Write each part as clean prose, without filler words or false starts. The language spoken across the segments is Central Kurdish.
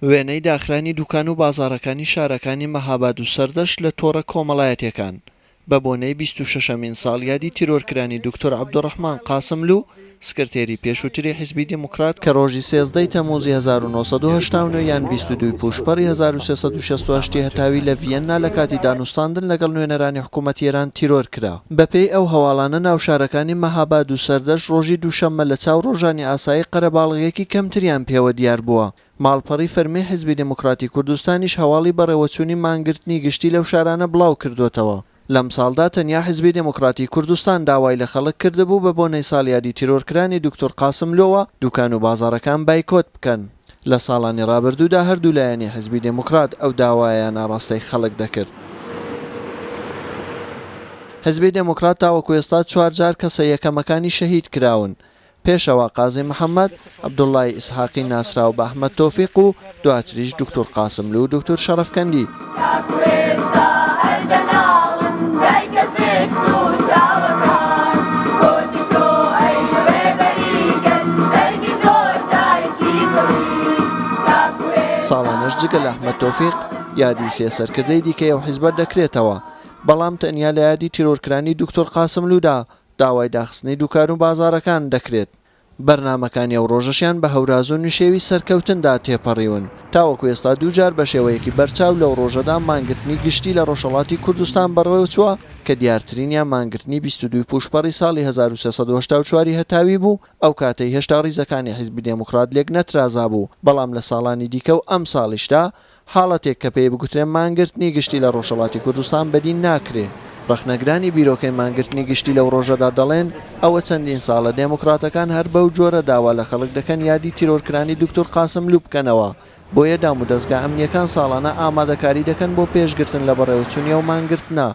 وێنەی داخرانی دوکان و بازاڕەکانی شارەکانی مەهاباد و سەردەشت لە تۆڕە کۆمەڵایەتیەکان بە بۆنەی 26 ەمین ساڵیادی تیرۆرکرانی دوکتۆر عەبدولڕەحمان قاسملوو سکرتێری پێشووتری حیزبی دێموکرات کە ڕۆژی 13 ی تەمووزی 1989 یان 22 ی پووشپەڕی 1368 ی هەتاوی لە ڤیەننا لە کاتی دانوستاندن لەگەڵ نوێنەرانی حکوومەتی ئێران تیرۆر کرا. بەپێی ئەو هەواڵانە ناوشارەکانی مەهاباد و سەردەشت ڕۆژی دووشەممە لە چاو ڕۆژانی ئاسایی قەرەباڵغییەکی کەمتریان پێوە دیار بووە. ماڵپەڕی فەرمیی حیزبی دێموکڕاتی کوردستانیش هەواڵی بەڕێوەچوونی مانگرتنی گشتی لەو شارانە بڵاو کردۆتەوە. لەمساڵدا تەنیا حیزبی دێموکڕاتی کوردستان داوای لە خەڵک کردبوو بە بۆنەی ساڵیادی تیرۆرکرانی دوکتور قاسملۆوە دوکان و بازاڕەکان بایکۆت بکەن. لە ساڵانی ڕابردوودا هەردوو لایەنی حیزبی دێموکڕات ئەو داوایەیان ئاڕاستەی خەڵک دەکرد. حیزبی دێموکڕات تاوەکو ئێستا چوار جار کەسە یەکەمەکانی شەهید کراون. پێشەوا قازی محەممەد، عەبدوڵڵای ئیسحاقی ناسراو بە ئەحمەد تۆفیق و دواتریش دوکتور قاسملوو و دوکتور شەڕەفکەندی. تاکو ئێستا هەر دەناڵن دایکە زگ سووتاوەکان کۆچی تۆ ئەی ڕێبەری گەل دەردی زۆر دایکی بڕی تاکو ئێستا ساڵانەش جگە لە هەر ئەحمەد تۆفیق دەناڵن یادی سێ دایکە سەرکردەی دیکەی ئەو حیزبە دەکرێتەوە، بەڵام تەنیا لە یادی تیرۆرکرانی دوکتور قاسملوودا داوای داخستنی دوکان و بازاڕەکان دەکرێت، بەرنامەکانی ئەو ڕۆژەشیان بە هەوراز و نشێوی سەرکەوتندا تێپەڕیون، تاوەکو ئێستا دووجار بەشێوەیەکی بەرچاو لەو ڕۆژەدا مانگرتنی گشتی لە ڕۆژهەڵاتی کوردستان بەڕێوەچووە کە دیارترینیان مانگرتنی 22 ی پووشپەڕی ساڵی 1384 ی هەتاوی بوو ئەو کاتەی هێشتا ڕیزەکانی حیزبی دێموکڕات لێک نەترازابوو، بەڵام لە ساڵانی دیکە و ئەمساڵیشدا حاڵەتێک کە پێی بگوترێ مانگرتنی گشتی لە ڕۆژهەڵاتی کوردستان بەدی ناکرێ. ڕەخنەگرانی بیرۆکەی مانگرتنی گشتی لەو ڕۆژەدا دەڵێن، ئەوە چەندین ساڵە دێموکڕاتەکان هەر بەو جۆرە داوا لە خەڵک دەکەن یادی تیرۆرکرانی دوکتور قاسملوو بکەنەوە، بۆیە دامودەزگا ئەمنییەکان ساڵانە ئامادەکاری دەکەن بۆ پێشگرتن لە بەڕێوەچوونی ئەو مانگرتنە.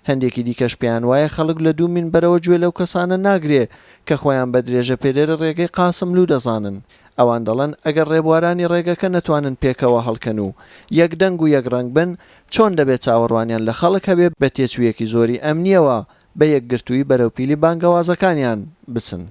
هەندێکی دیکەش پێیان وایە خەڵک لە دوو مینبەرەوە گوێ لەو کەسانە ناگرێ کە خۆیان بە درێژەپێدەری ڕێگەی قاسملوو دەزانن. ئەوان دەڵێن ئەگەر ڕێبوارانی ڕێگەکە نەتوانن پێکەوە هەڵکەن و یەک دەنگ و یەک ڕەنگ بن، چۆن دەبێ چاوەڕوانیان لە خەڵک هەبێ بە تێچوویەکی زۆری ئەمنییەوە بە یەکگرتوویی بەرەوپیلی بانگەوازەکانیان بچن؟